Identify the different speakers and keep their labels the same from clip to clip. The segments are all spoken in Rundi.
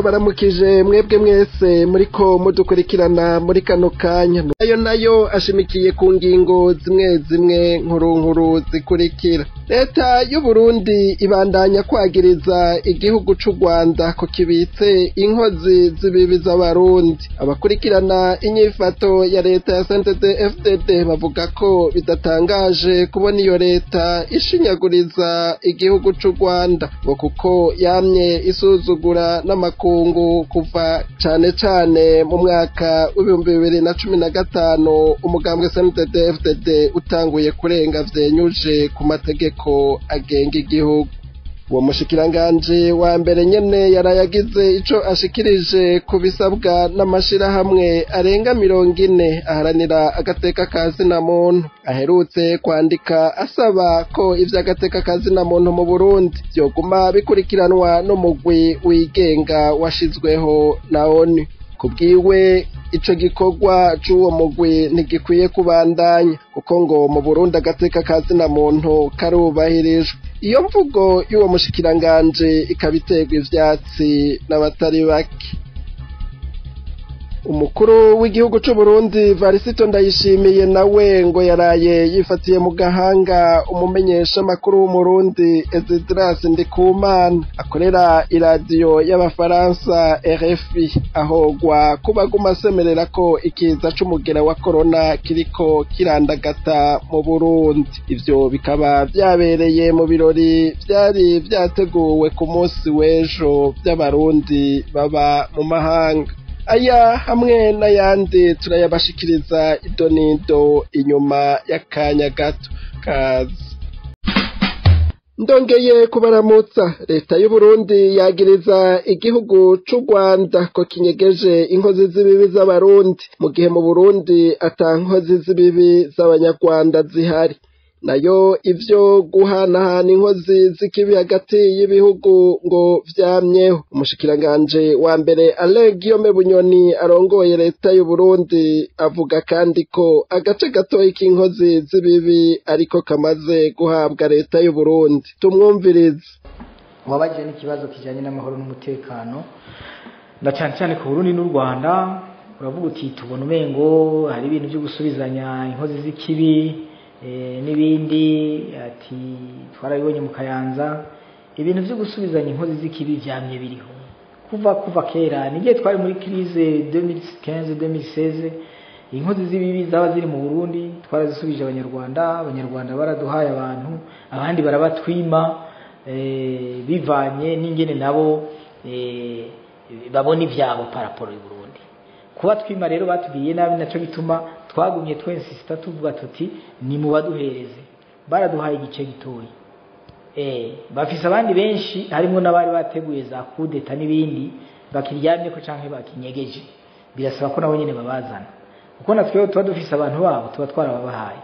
Speaker 1: Ndabaramukije mwebwe mwese muriko mudukurikirana muri kano kanya. Ayo nayo ashimikiye ku ngingo zimwe zimwe nkuru nkuru zikurikira. Leta y'u Burundi ibandanya kwagiriza igihugu c'u Rwanda ko kibitse inkozi z'ibibi z'abarundi. Abakurikirana inyifato ya leta ya CNDD-FDD bavuga ko bidatangaje kubona iyo leta ishinyaguriza igihugu c'u Rwanda, ngo kuko yamye isuzugura n'amakungu kuva cane cane mu mwaka w'2015 umugambwe CNDD-FDD utanguye kurenga vyenyuje ku mategeko agenga igihugu. Uwo mushikiranganje wa mbere nyene yarayagize ico ashikirije ku bisabwa n'amashirahamwe arenga 40 aharanira agateka ka zina muntu, aherutse kwandika asaba ko ivy'agateka ka zina muntu mu Burundi vyoguma bikurikiranwa n'umugwi wigenga washizweho na ONU. Kubwiwe ico gikorwa c'uwo mugwi ntigikwiye kubandanya, kuko ngo mu Burundi agateka ka zina muntu karubahirijwe. Iyo mvugo y'uwo mushikiranganje ikaba iterwa ivyatsi n'abatari bake. Umukuru w'igihugu c'u Burundi Varisito Ndayishimiye nawe ngo yaraye yifatiye mu gahanga umumenyesha makuru w'Umurundi Ezidras Ndikumana akorera iradiyo y'abafaransa RFI, ahogwa kuba aguma asemerera ko ikiza c'umugera wa corona kiriko kirandagata mu Burundi. Ivyo bikaba vyabereye mu birori vyari vyateguwe ku munsi w'ejo vy'abarundi baba mu mahanga. Aya hamwe n'ayandi turayabashikiriza idonido inyuma y'akanya gato. Kazi ndongeye kubaramutsa. Leta y'u Burundi yagiriza igihugu c'u Rwanda ko kinyegeje inkozi z'ibibi z'abarundi, mu gihe mu Burundi ata nkozi z'ibibi z'abanyarwanda zihari. Nayo ivyo guhanahana inkozi z'ikibi hagati y'ibihugu ngo vyamyeho. Umushikiranganje wa mbere Alain Guillaume Bunyoni arongoye leta y'u Burundi avuga kandi ko agace gatoyi k'inkozi z'ibibi ariko kamaze guhabwa leta y'u Burundi. Tumwumvirize.
Speaker 2: Wabajije n'ikibazo kijanye n'amahoro n'umutekano na cane cane ku Burundi n'u Rwanda, uravuga uti tubona umengo hari ibintu vyo gusubizanya inkozi z'ikibi n'ibindi, ati twarabibonye mu Kayanza. Ibintu vyo gusubizanya inkozi z'ikibi vyamye biriho kuva kera. Nigihe twari muri crise 2015 2016, inkozi z'ibibi zaba ziri mu Burundi twarazisubije abanyarwanda, abanyarwanda baraduhaye abantu, abandi barabatwima bivanye n'ingene nabo babona ivyabo paraporo y'u Burundi. Kuba twima rero batubwiye nabi, naco bituma twagumye twensista tuvuga tuti ni mubaduhereze. Baraduhaye igice gitoyi, bafise abandi benshi harimo n'abari bateguye za kudeta n'ibindi bakiryamye ko canke bakinyegeje. Birasaba ko nabo nyene babazana, kuko natwe tuba dufise abantu babo tuba twarababahaye.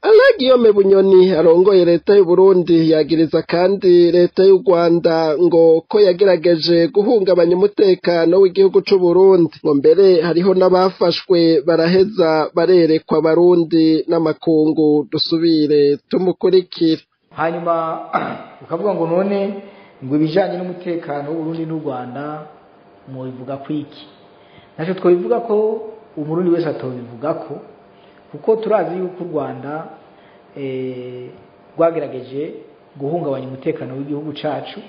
Speaker 1: Alain Guillaume Bunyoni arongoye leta y'u Burundi yagiriza kandi leta y'u Rwanda ngo ko yagerageje guhungabanya umutekano w'igihugu c'u Burundi, ngo mbere hariho n'abafashwe baraheza barerekwa abarundi n'amakungu. Dusubire tumukurikire.
Speaker 2: Hanyuma ukavuga ngo none ngo ibijanye n'umutekano w'u Burundi n'u Rwanda mubivuga kwiki? Naco twobivuga ko umurundi wese atobivuga ko, kuko turazi yuko u Rwanda rwagerageje guhungabanya umutekano w'igihugu cacu,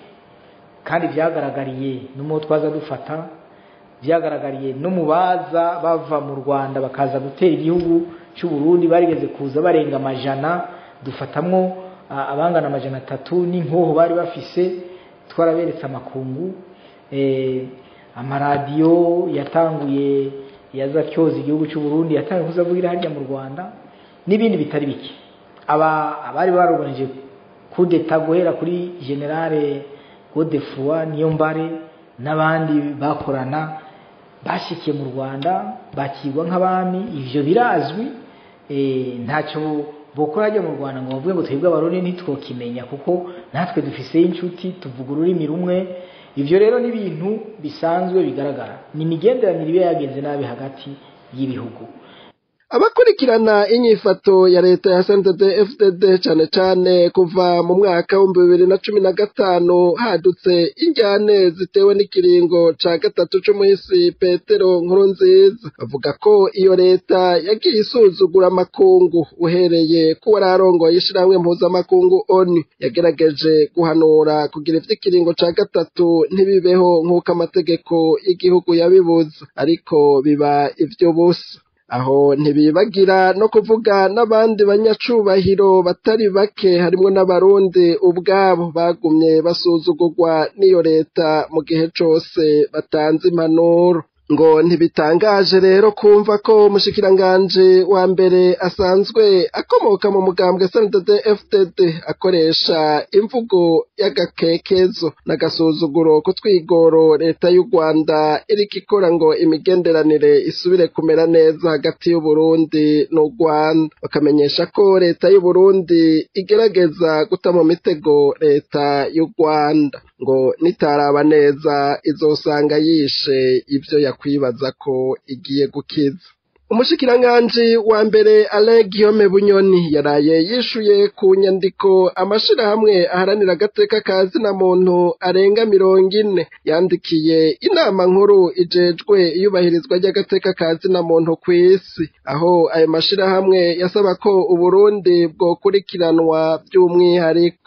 Speaker 2: kandi vyagaragariye n'uwo twaza dufata, vyagaragariye no mu baza bava mu Rwanda bakaza gutera igihugu c'u Burundi. Barigeze kuza barenga amajana, dufatamwo abangana 300 n'inkoho bari bafise, twaraberetse amakungu. Amaradiyo yatanguye yaza cyoza igihugu cy'u Burundi yatanguye kuzavugira harya mu Rwanda n'ibindi bitari bike. Aba abari barobanije kudeta guhera kuri Generale Godefroid Niyombare n'abandi bakorana bashikiye mu Rwanda bakirwa nk'abami, ivyo birazwi. Ntacyo bokora hajya mu Rwanda ngo bavuge ngo twebwe abarundi ntitwokimenya, kuko natwe dufise inshuti tuvuga ururimi rumwe. Ivyo rero ni ibintu bisanzwe bigaragara, ni imigenderanire iba yagenze nabi hagati y'ibihugu.
Speaker 1: Abakurikirana inyifato ya leta ya CNDD-FDD cane cane kuva mu mwaka 2015 hadutse injyane zitewe n'ikiringo ca gatatu c'umuhisi Petero Nkurunziza, bavuga ko iyo leta yagiye isuzugura amakungu uhereye ku wararongoye ishirahamwe mpuzamakungu ONU yagerageje guhanura kugira ivy'ikiringo ca gatatu ntibibeho nk'uko amategeko y'igihugu yabibuza, ariko biba ivy'ubusa. Aho ntibibagira no kuvuga n'abandi banyacubahiro batari bake harimwo n'abarundi ubwabo bagumye basuzugurwa n'iyo leta mu gihe cose batanze impanuro. Ngo ntibitangaje rero kumva ko umushikiranganje wa mbere asanzwe akomoka mu mugambwe CNDD-FDD akoresha imvugo y'agakekezo n'agasuzuguro ku twigoro leta y'u Rwanda iriko ikora ngo imigenderanire isubire kumera neza hagati y'u Burundi n'u Rwanda. Bakamenyesha ko leta y'u Burundi igerageza guta mu mitego leta y'u Rwanda, ngo nitaraba neza izosanga yishe ivyo yakwibaza ko igiye gukiza. Umushikiranganji wa mbere Alain Guillaume Bunyoni yaraye yishuye ku nyandiko amashirahamwe aharanira agateka ka zina muntu arenga 40 yandikiye inama nkuru ijejwe iyubahirizwa ry'agateka ka zina muntu kw'isi, aho ayo mashirahamwe yasaba ko Uburundi bwokurikiranwa by'umwihariko.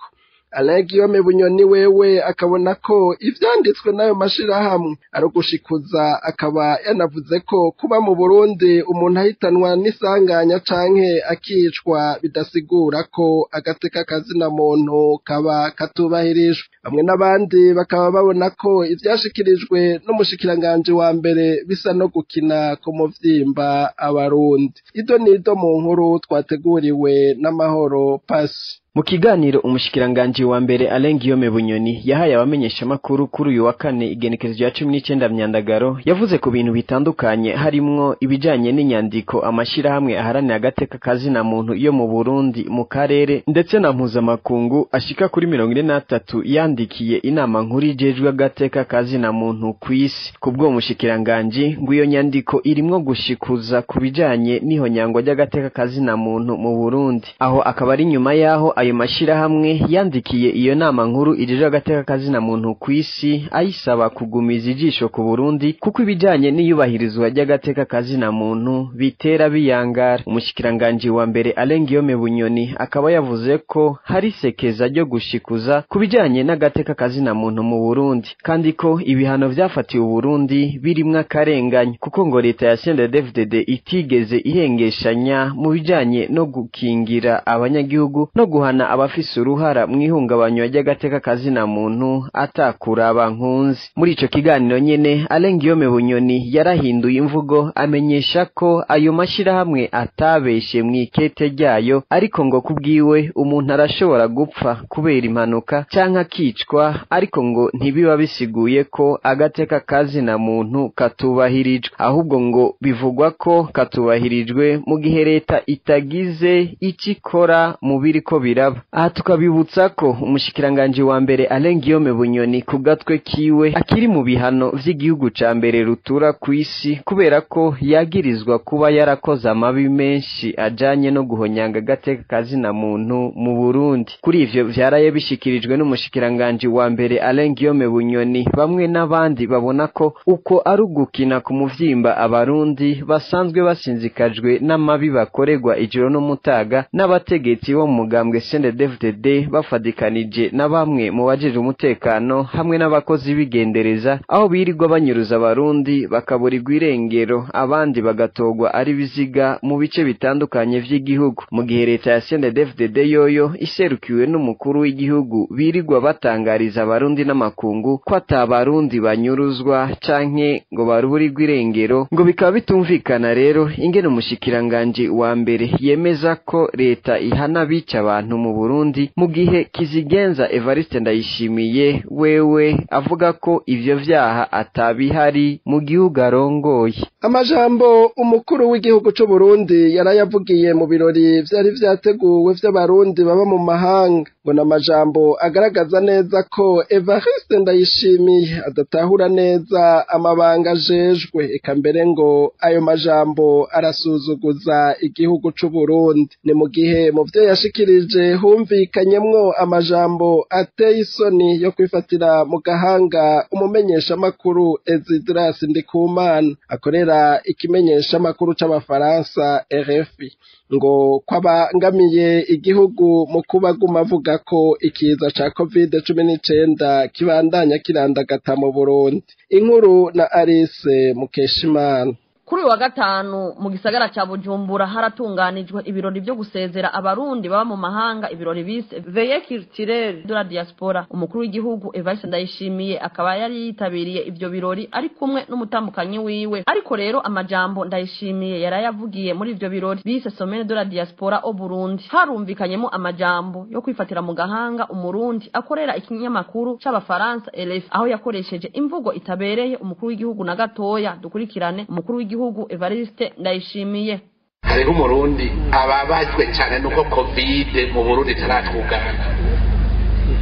Speaker 1: Alain Guillaume Bunyoni wewe akabona ko ivyanditswe n'ayo mashirahamwe ari ugushikuza, akaba yanavuze ko kuba mu Burundi umuntu ahitanwa n'isanganya canke akicwa bidasigura ko agateka kazina muntu kaba katubahirijwe. Bamwe n'abandi bakaba babona ko ivyashikirijwe n'umushikiranganje wa mbere bisa no gukina ku muvyimba abarundi. Ido nido mu nkuru twateguriwe n'Amahoro Pasi.
Speaker 3: Mu kiganiro umushikiranganje wa mbere Alain Guillaume Bunyoni yahaye abamenyeshamakuru kuri uyu wa kane igenekerezo rya 19 Myandagaro, yavuze ku bintu bitandukanye harimwo ibijanye n'inyandiko amashirahamwe aharanira agateka kazina muntu yo mu Burundi mu karere ndetse na mpuzamakungu ashika kuri 43 yandikiye inama nkuru ijejwe agateka kazina muntu kw'isi. Kubwo umushikiranganje ngo iyo nyandiko irimwo gushikuza ku bijanye n'ihonyangwa ry'agateka kazina muntu mu Burundi, aho akaba ari nyuma yaho ayo mashirahamwe yandikiye iyo nama nkuru ijejwe agateka kazina muntu kw'isi ayisaba kugumiza ijisho ku Burundi kuko ibijanye n'iyubahirizwa ry'agateka kazina muntu bitera biyangara. Umushikiranganje wa mbere Alain Guillaume Bunyoni akaba yavuze ko hari sekeza ryo gushikuza ku bijanye n'agateka kazina muntu mu Burundi, kandi ko ibihano vyafatiwe Burundi birimwo akarenganya kuko ngo leta ya CNDD-FDD itigeze ihengeshanya mu bijanye no gukingira abanyagihugu no guhana abafise uruhara mwihungabanywa ry'agateka kazina muntu atakuraba nkunzi. Muri ico kiganiro nyene Alain Guillaume Bunyoni yarahinduye imvugo amenyesha ko ayo mashirahamwe atabeshe mwikete ryayo, ariko ngo kubwiwe umuntu arashobora gupfa kubera impanuka canke akicwa, ariko ngo ntibiba bisiguye ko agateka kazina muntu katubahirijwe, ahubwo ngo bivugwa ko katubahirijwe mu gihe leta itagize icikora mu biriko biraba. Aha tukabibutsa ko umushikiranganje wa mbere Alain Guillaume Bunyoni ku gatwe kiwe akiri mu bihano vy'igihugu ca mbere rutura kw'isi kubera ko yagirizwa kuba yarakoze amabi menshi ajanye no guhonyanga agateka kazina muntu mu Burundi. Kuri ivyo vyaraye bishikirijwe n'umushikiranganje wa mbere Alain Guillaume Bunyoni, bamwe n'abandi babona ko uko ari ugukina ku muvyimba abarundi basanzwe basinzikajwe n'amabi bakorerwa ijoro n'umutaga n'abategetsi bo mu mugambwe CNDD-FDD bafadikanije na bamwe mu bajeje umutekano hamwe n'abakozi bigendereza, aho birirwa banyuruza abarundi bakaburirwa irengero abandi bagatogwa ari biziga mu bice bitandukanye vy'igihugu, mu gihe leta ya CNDD-FDD yoyo iserukiwe n'umukuru w'igihugu birirwa batangariza abarundi n'amakungu ko atabarundi banyuruzwa canke ngo baruburirwe irengero. Ngo bikaba bitumvikana rero ingene umushikiranganje wa mbere yemeza ko leta ihana bica abantu muntu mu Burundi, mu gihe Kizigenza Evariste Ndayishimiye wewe avuga ko ivyo vyaha atabihari mu gihugu arongoye.
Speaker 1: Amajambo umukuru w'igihugu c'u Burundi yarayavugiye mu birori vyari vyateguwe vy'abarundi baba mu mahanga, ngo n'amajambo agaragaza neza ko Evariste Ndayishimiye adatahura neza amabanga ajejwe, eka mbere ngo ayo majambo arasuzuguza igihugu c'u Burundi. Ni mu gihe mu vyo yashikirije humvikanyemwo amajambo ateye isoni yo kwifatira mu gahanga umumenyeshamakuru Ezidras Ndikumana akorera ikimenyeshamakuru c'abafaransa RFI, ngo kwabangamiye igihugu mu kubaguma avuga ko ikiza ca COVID-19 kibandanya kirandagata mu Burundi. Inkuru na Alice Mukeshimana.
Speaker 4: Kuri wa gatanu mu gisagara ca Bujumbura haratunganijwe ibirori byo gusezera abarundi baba mu mahanga, ibirori bise Veillée culturelle de la diaspora. Umukuru w'igihugu Evariste Ndayishimiye akaba yari yitabiriye ivyo birori ari kumwe n'umutambukanyi wiwe. Ariko rero amajambo Ndayishimiye yarayavugiye muri ivyo birori bise Semaine de la diaspora au Burundi harumvikanyemo amajambo yo kwifatira mu gahanga umurundi akorera ikinyamakuru c'abafaransa RFI, aho yakoresheje imvugo itabereye umukuru w'igihugu na gatoya. Dukurikirane umukuru w'igihugu Evariste Ndayishimiye.
Speaker 5: Hariho umurundi ababajwe cyane nuko COVID mu Burundi itaratwugana.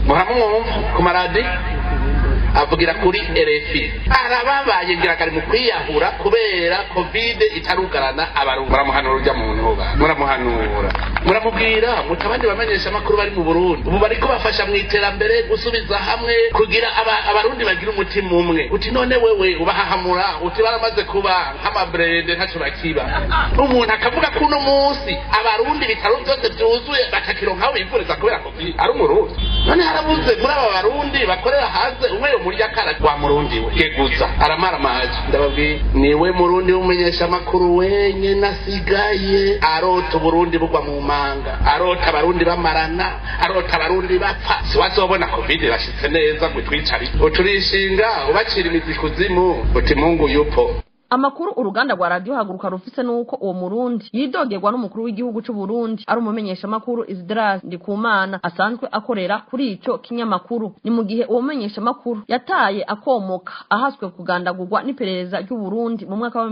Speaker 5: Muramwumva ku maradi avugira kuri RFI, arababaye ngira kari mu kwiyahura kubera COVID itarugarana abarundi. Muramuhanura urya muntu, muramuhanura, muramubwira mutabandi bamenyesha amakuru bari mu Burundi ubu bariko bafasha mu iterambere gusubiza hamwe kugira abarundi bagira umutima umwe. Uti none wewe ubahahamura uti baramaze kuba nk'amabrende ntaco bakiba. Umuntu akavuga ko uno munsi abarundi bitaro byose byuzuye batakironka aho bivuriza kubera COVID ari umurundi. None harabuze muri aba barundi bakorera hanze umwe murya kara wa murundi we keguza aramaramaje. Ndababwiye niwe murundi w'umumenyesha makuru wenye nasigaye arota Burundi bugwa mu manga, arota abarundi bamarana, arota abarundi bapfa. Siwazobona COVID bashitse neza ngo twicare uturishinga ubacira imizi kuzimu uti Mungu yupo.
Speaker 4: Amakuru uruganda rwa radio Haguruka rufise nuko uwo murundi yidogerwa n'umukuru w'igihugu c'u Burundi ari umumenyesha makuru Isdras Ndikumana asanzwe akorera kuri ico kinyamakuru. Ni mu gihe uwo mumenyesha makuru yataye akomoka ahaswe kugandagurwa n'iperereza ry'u Burundi mu mwaka wa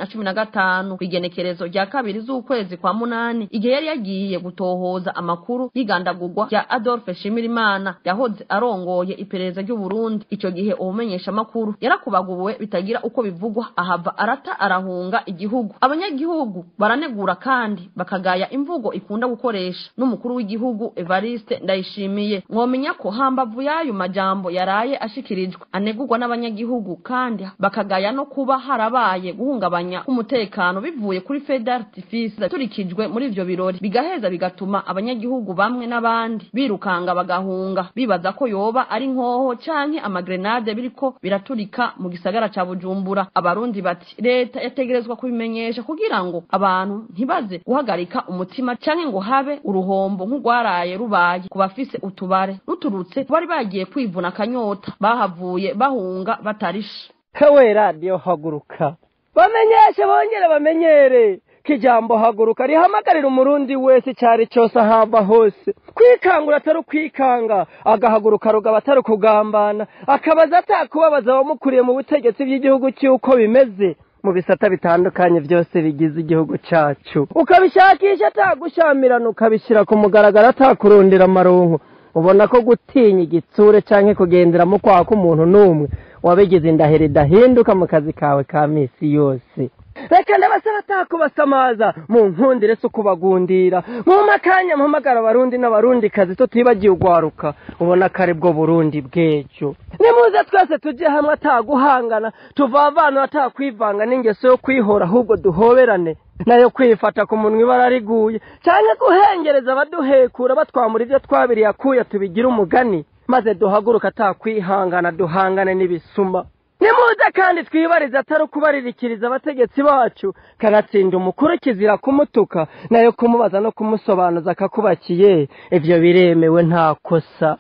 Speaker 4: 2015 kwigenekerezo rya 2 z'ukwezi kwa 8, igihe yari yagiye gutohoza amakuru y'igandagurwa rya Adolphe Shimirimana yahoze arongoye iperereza ry'u Burundi. Ico gihe uwo mumenyesha makuru yarakubaguwe bitagira uko bivugwa, ahava arata arahunga igihugu. Abanyagihugu baranegura kandi bakagaya imvugo ikunda gukoresha n'umukuru w'igihugu Evariste Ndayishimiye. Mwomenya ko hambavu y'ayo majambo yaraye ashikirijwe anegurwa n'abanyagihugu kandi bakagaya no kuba harabaye guhungabanya k'umutekano bivuye kuri feu d'artifice turikijwe muri ivyo birori, bigaheza bigatuma abanyagihugu bamwe n'abandi birukanga bagahunga bibaza ko yoba ari nkoho canke amagrenade biriko biraturika mu gisagara ca Bujumbura. Abarundi bati leta yategerezwa kubimenyesha kugira ngo abantu ntibaze guhagarika umutima canke ngo habe uruhombo nk'urwaraye rubaye ku bafise utubare ruturutse bari bagiye kwivuna akanyota bahavuye bahunga batarishe.
Speaker 6: Hewe radio Haguruka, bamenyeshe bongere bamenyere kijambo Haguruka rihamagarira umurundi wese cyari cyose ahamba hose kwikangura atari kwikanga, agahaguruka rugaba atari kugambana, akabaza atakubabaza abamukuriye mu butegetsi bw'igihugu cy'uko bimeze mu bisata bitandukanye byose bigize igihugu cyacu, ukabishakisha atagushamirana, ukabishyira ku mugaragaro atakurondera amaronko. Ubona ko gutinya igitsure canke kugendera mu kwaha k'umuntu n'umwe wabigize indahiro idahinduka mu kazi kawe ka misi yose. Reka ndabasaba atakubasamaza mu nkundire so kubagundira mu makanya mpamagara abarundi n'abarundi kazi tutibagiye ugwaruka, ubona ko ari bwo Burundi bw'ejo. Nimuze twese tujye hamwe ataguhangana, tuvavana atakwivanga n'ingeso yo kwihora, ahubwo duhoberane nayo kwifata ku munwa ibara riguye canke guhengereza abaduhekura batwamura ivyo twabiriye akuya tubigira umugani, maze duhaguruka atakwihangana duhangane n'ibisuma. Nimuze kandi twibarize atari ukubaririkiriza abategetsi bacu, kanatsinda umukuru kizira kumutuka nayo kumubaza no kumusobanuza akakubakiye, ivyo biremewe nta kosa.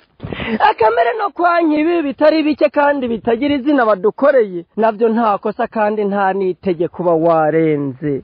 Speaker 6: Akamere no kwanka ibi bitari bike kandi bitagira izina badukoreye navyo nta kosa kandi nta nitegeko uba warenze.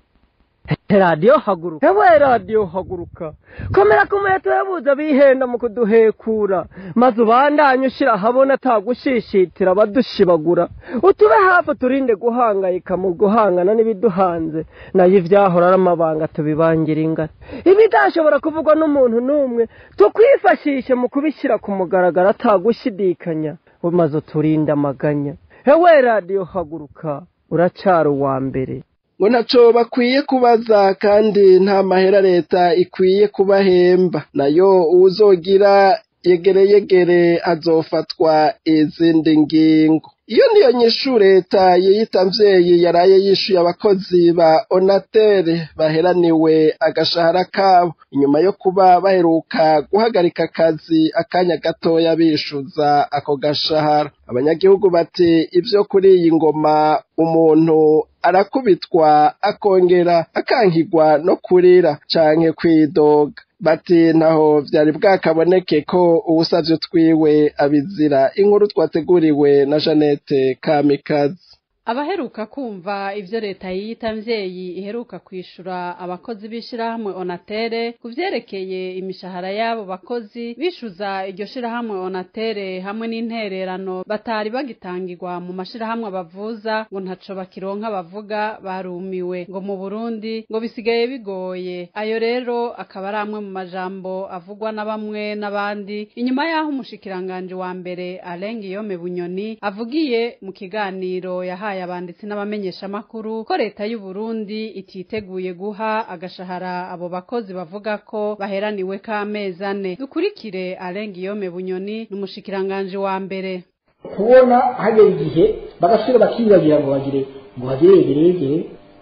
Speaker 6: Radiyo haguruka, ewe radiyo haguruka, komera ku muheto yabuze bihenda mu kuduhekura, maze ubandanye ushira ahabona atagushishitira abadushibagura, utube hafi turinde guhangayika mu guhangana n'ibiduhanze, nayo ivyahora ari amabanga tubibangira ingata, ibidashobora kuvugwa n'umuntu n'umwe tukwifashishe mu kubishyira ku mugaragaro atagushidikanya, maze uturinde amaganya. Ewe radiyo haguruka, uracara uwa mbere.
Speaker 1: Ngo ntaco bakwiye kubaza kandi nta mahera leta ikwiye kubahemba, nayo uwuzogira yegere yegere azofatwa izindi ngingo. Iyo niyo nyishu leta yiyita mvyeyi yaraye yishuye abakozi ba Onatere baheraniwe agashahara kabo inyuma yo kuba baheruka guhagarika akazi akanya gatoya bishuza ako gashahara. Abanyagihugu bati ivyo kuri iyi ngoma umuntu arakubitwa akongera akankigwa no kurira canke kwidoga. Bati ntaho vyari bwakaboneke ko uwusavye utwiwe abizira. Inkuru twateguriwe na Jeannette Kamikazi.
Speaker 7: Abaheruka kumva ivyo leta yiyita mvyeyi iheruka kwishura abakozi b'ishirahamwe Onatere kuvyerekeye imishahara y'abo bakozi bishuza iryo shirahamwe Onatere hamwe n'intererano batari bagitangirwa mu mashirahamwe bavuza ngo ntaco bakironka bavuga barumiwe, ngo mu Burundi ngo bisigaye bigoye. Ayo rero akaba ari amwe mu majambo avugwa na bamwe n'abandi inyuma y'aho umushikiranganje wa mbere Alain Guillaume Bunyoni avugiye mu kiganiro yahaye abanditsi n'abamenyesha makuru ko leta y'u Burundi ititeguye guha agashahara abo bakozi bavuga ko baheraniwe k'amezi ane. Dukurikire Alain Guillaume Bunyoni n'umushikiranganje wa mbere.
Speaker 2: Kubona hagera igihe bagasubira bakibagira ngo bagire ngo bagire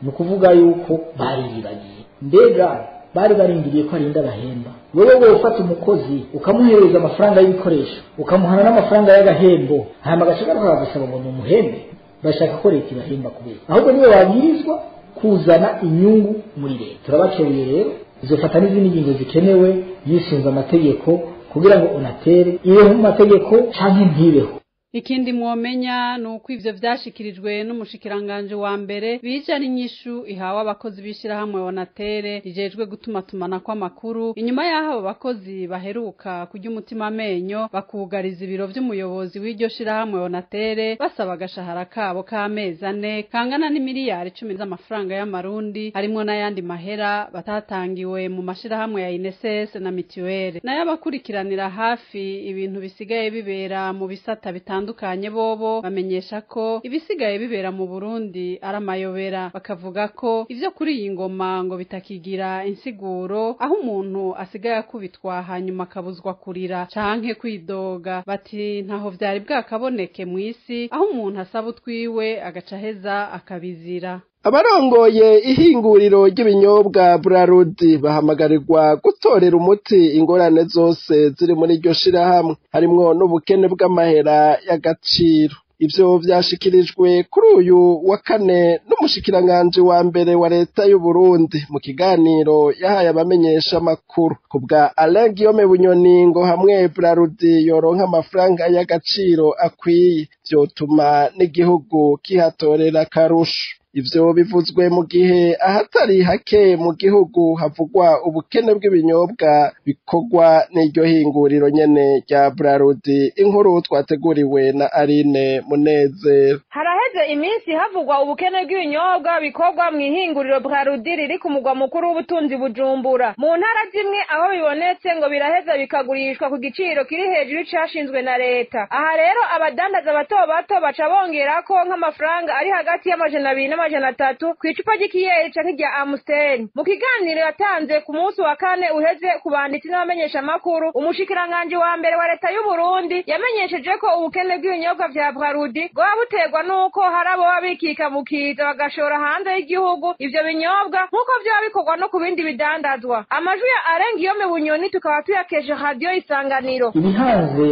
Speaker 2: ni ukuvuga yuko bariyibagiye. Mbega bari barindiriye ko arinda bahemba. Wewe wowe ufata umukozi ukamuhereza amafaranga y'ibikoresho ukamuhana n'amafaranga y'agahembo, hanyuma agashaka kagusaba ngo numuhembe, bashaka ko leta ibahemba kubera ahubwo niwe wagirizwa kuzana inyungu muri leta. Turabakebuye rero izofata n'izindi ngingo zikenewe yisunze amategeko kugira ngo Onatere ibeho mu mategeko canke ntibeho.
Speaker 7: Ikindi mwomenya nuko ivyo vyashikirijwe n'umushikiranganje wa mbere bija ari inyishu ihawe abakozi b'ishirahamwe Onatere rijejwe gutumatumana kw'amakuru inyuma y'aho abo bakozi baheruka kurya umutima amenyo bakugariza ibiro vy'umuyobozi w'iryo shirahamwe Onatere basaba agashahara kabo k'amezi ane kangana n'imiliyari 10 z'amafaranga y'amarundi harimwo n'ayandi mahera batatangiwe mu mashirahamwe ya INSS na mituwele. Nayo abakurikiranira hafi ibintu bisigaye bibera mu bisata bitandukanye bobo bamenyesha ko ibisigaye bibera mu Burundi ari amayobera, bakavuga ko ivyo kuri iyi ngoma ngo bitakigira insiguro aho umuntu asigaye akubitwa hanyuma akabuzwa kurira canke kwidoga. Bati ntaho vyari bwakaboneke mw'isi aho umuntu asaba utwiwe agaca aheza akabizira.
Speaker 1: Abarongoye ihinguriro ry'ibinyobwa Brarudi bahamagarirwa gutorera umuti ingorane zose ziri muri iryo shirahamwe harimwo n'ubukene bw'amahera y'agaciro. Ivyo vyashikirijwe kuri uyu wa kane n'umushikiranganje wa mbere wa leta y'u Burundi mu kiganiro yahaye abamenyesha makuru. Kubwa Alain Guillaume Bunyoni ngo hamwe Brarudi yoronka amafaranga y'agaciro akwiye vyotuma n'igihugu kihatorera akarusho. Ivyo bivuzwe mu gihe ahatari hake mu gihugu havugwa ubukene bw'ibinyobwa bikorwa n'iryo hinguriro nyene rya Brarudi. Inkuru twateguriwe na Aline Munezero.
Speaker 8: Haraheze iminsi havugwa ubukene bw'ibinyobwa bikorwa mu ihinguriro Brarudi riri ku mugwa mukuru w'ubutunzi Bujumbura. Mu ntara zimwe aho bibonetse ngo biraheza bikagurishwa ku giciro kiri hejuru y'icashinzwe na leta. Aha rero abadandaza bato bato baca bongerako nk'amafaranga ari hagati y'amajana 2 na 300 kw'icupa ry'ikiyeri canke rya Amstel. Mu kiganiro yatanze ku munsi wa kane uheze ku banditsi n'abamenyesha makuru, umushikiranganje wa mbere wa leta y'u Burundi yamenyesheje ko ubukene bw'ibinyobwa vya Brarudi bwoba buterwa nuko hari abo babikika bukiza bagashora hanze y'igihugu ivyo binyobwa nk'uko vyoba bikorwa no ku bindi bidandazwa. Amajwi ya Alain Guillaume Bunyoni tukaba tuyakesha Radio Isanganiro.
Speaker 2: Ibihanze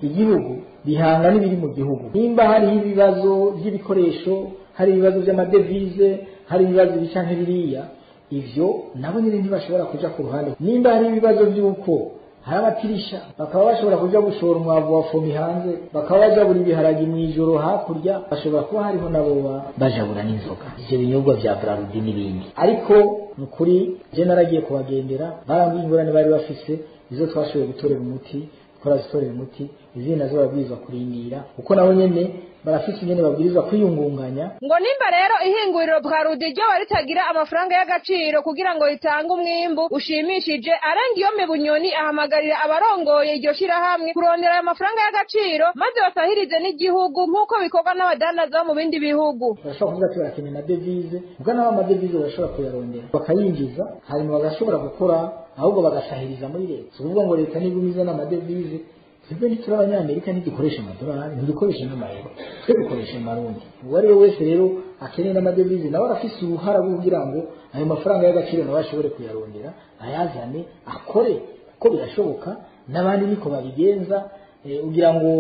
Speaker 2: igihugu bihanga n'ibiri mu gihugu. Nimba hariho ibibazo by'ibikoresho, hari ibibazo by'amadevize, hari ibibazo bicanke biriya, ivyo nabo nyene ntibashobora kuja ku ruhande. Nimba hari ibibazo by'uko Hari abatirisha bakaba bashobora kuja gushora umwavu wa fomi hanze, bakaba bajabura ibiharagi mw'ijoro hakurya, bashobora kuba hariho nabo bajabura n'inzoga, ivyo binyobwa vya Brarudi n'ibindi. Ariko nukuri je naragiye kubagendera, barambwiye ingorane bari bafise, izo twashoboye gutorera umuti twarazitorera umuti, izindi nazo barabwirizwa kurindira kuko nabo nyene barafise ingene babwirizwa kwiyungunganya.
Speaker 8: Ngo nimba rero ihinguriro Brarudi ryo ritagira amafaranga y'agaciro kugira ngo ritange umwimbu ushimishije, Arengiyome Bunyoni ahamagarira abarongoye iryo shirahamwe kurondera ayo mafaranga y'agaciro maze basahirize n'igihugu nk'uko bikorwa n'abadandaza bo mu bindi bihugu.
Speaker 2: Barashobora kuvuga ati barakeneye amadevize, ubwo nabo amadevize barashobora kuyarondera bakayinjiza, hanyuma bagashobora gukora ahubwo bagasahiriza muri leta. Si ukuvuga ngo leta nigumiza n'amadevize, twebwe ntituri abanyamerika, ntidukoresha amadolari, ntidukoresha n'amayero, twe dukoresha amarundi. Uwo ari we wese rero akeneye n'amadevize nawe arafise uruhara rwo kugira ngo ayo mafaranga y'agaciro nawe ashobore kuyarondera, ayazane akore, kuko birashoboka n'abandi niko babigenza. Ugira ngo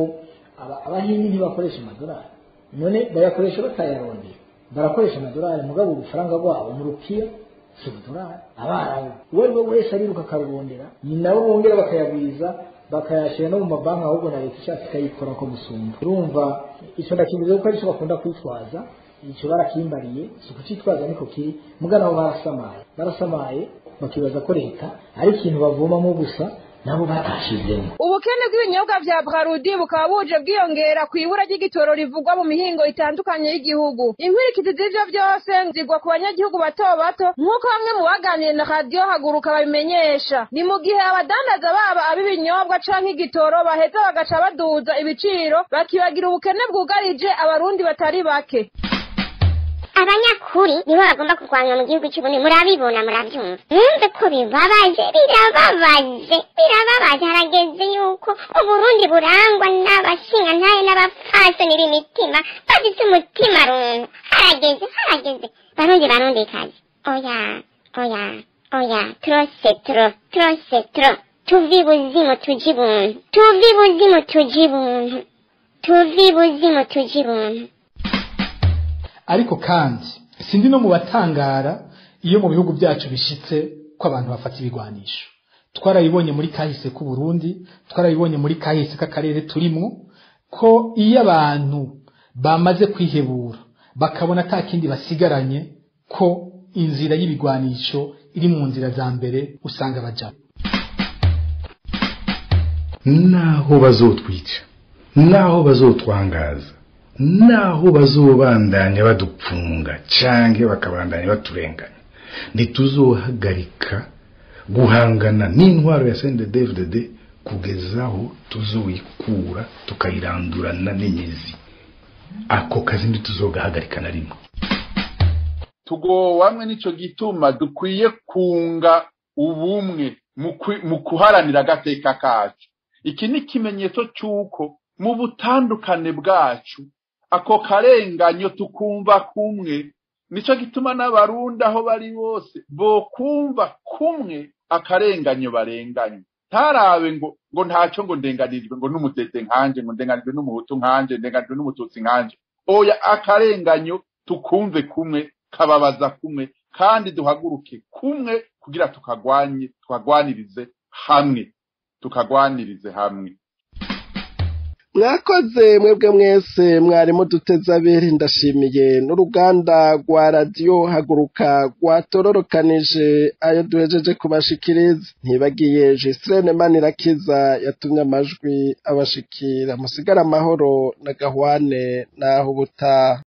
Speaker 2: abahindi ntibakoresha amadolari, none bayakoresha batayarondera? Barakoresha amadolari, mugabo ubufaranga bwabo mu rupiya si ubudolari. Abarabu uwo ari we wese ariruka akarubondera, ni nabo bongera bakayagwiza bakayashira no mu mabanki, ahubwo na leta ishatse ikayikora ko gusumba. Urumva ico ndakivuze kuko arico bakunda kwitwaza, ico barakimbariye, si ukucitwaza niko kiri, muga nabo barasamaye bakibaza ko leta ari ikintu bavomamo gusa, nabo batashizemo.
Speaker 8: Ubukene bw'ibinyobwa vya Brarudi bukaba buje bwiyongera ku ibura ry'igitoro rivugwa mu mihingo itandukanye y'igihugu. Inkurikizi z'ivyo vyose zigwa ku banyagihugu bato bato, nk'uko bamwe mu baganiriye na radiyo Haguruka babimenyesha. Ni mu gihe abadandaza baba ab'ibinyobwa canke igitoro baheza bagaca baduza ibiciro, bakibagira ubukene bwugarije abarundi batari bake.
Speaker 9: Abanyakuri nibo bagomba kurwanywa mu gihugu cy'Uburundi, murabibona, murabyumva, mwumve ko bibabaje, birababaje, birababaje. Harageze yuko Uburundi burangwa n'abashingantahe n'abapfasoni b'imitima bafite umutima runtu. Harageze, harageze, Barundi, Barundikazi, oya, oya, oya, trop c'est trop, trop c'est trop. Tuve ibuzimu tuje ibuntu, tuve ibuzimu tuje ibuntu, tuve ibuzimu tuje ibuntu.
Speaker 10: Ariko kandi sindi no mu batangara iyo mu bihugu byacu bishitse ko abantu bafata ibigwanisho. Twarabibonye muri kahise k'u Burundi, twarabibonye muri kahise k'akarere turimo, ko iyo abantu bamaze kwihebura bakabona ata kindi basigaranye, ko inzira y'ibigwanisho iri mu nzira za mbere usanga bajamo.
Speaker 11: Naho bazotwica, naho bazotwangaza, naho bazobandanya badupfunga canke bakabandanya baturenganya, ntituzohagarika guhangana n'intwaro ya CNDD-FDD kugezaho tuzoyikura tukayirandurana n'imizi. Ako kazi ntituzogahagarika na rimwe.
Speaker 12: Tugowamwe nico gituma dukwiye kunga ubumwe mu kuharanira agateka kacu. Iki ni ikimenyetso cy'uko mu butandukane bwacu ako karenganyo tukumva kumwe. Nico gituma n'abarundi aho bari bose bokumva kumwe akarenganyo barenganye. Ntarabe ngo ntacyo, ngo ndenganijwe ngo n'umutete nkanje, ngo ndenganijwe n'umuhutu nkanje, ndenganijwe n'umututsi nkanje. Oya, akarenganyo tukumve kumwe, kababaza kumwe, kandi duhaguruke kumwe kugira tukagwanye, tukagwanirize hamwe, tukagwanirize hamwe.
Speaker 1: Mwakoze mwebwe mwese mwari muduteze abiri. Ndashimiye n'uruganda rwa radiyo Haguruka rwatororokanije ayo duhejeje kubashikiriza, ntibagiye Jisirene Manirakiza yatumye amajwi abashikira. Musigara amahoro na gahwane naho ubutaha.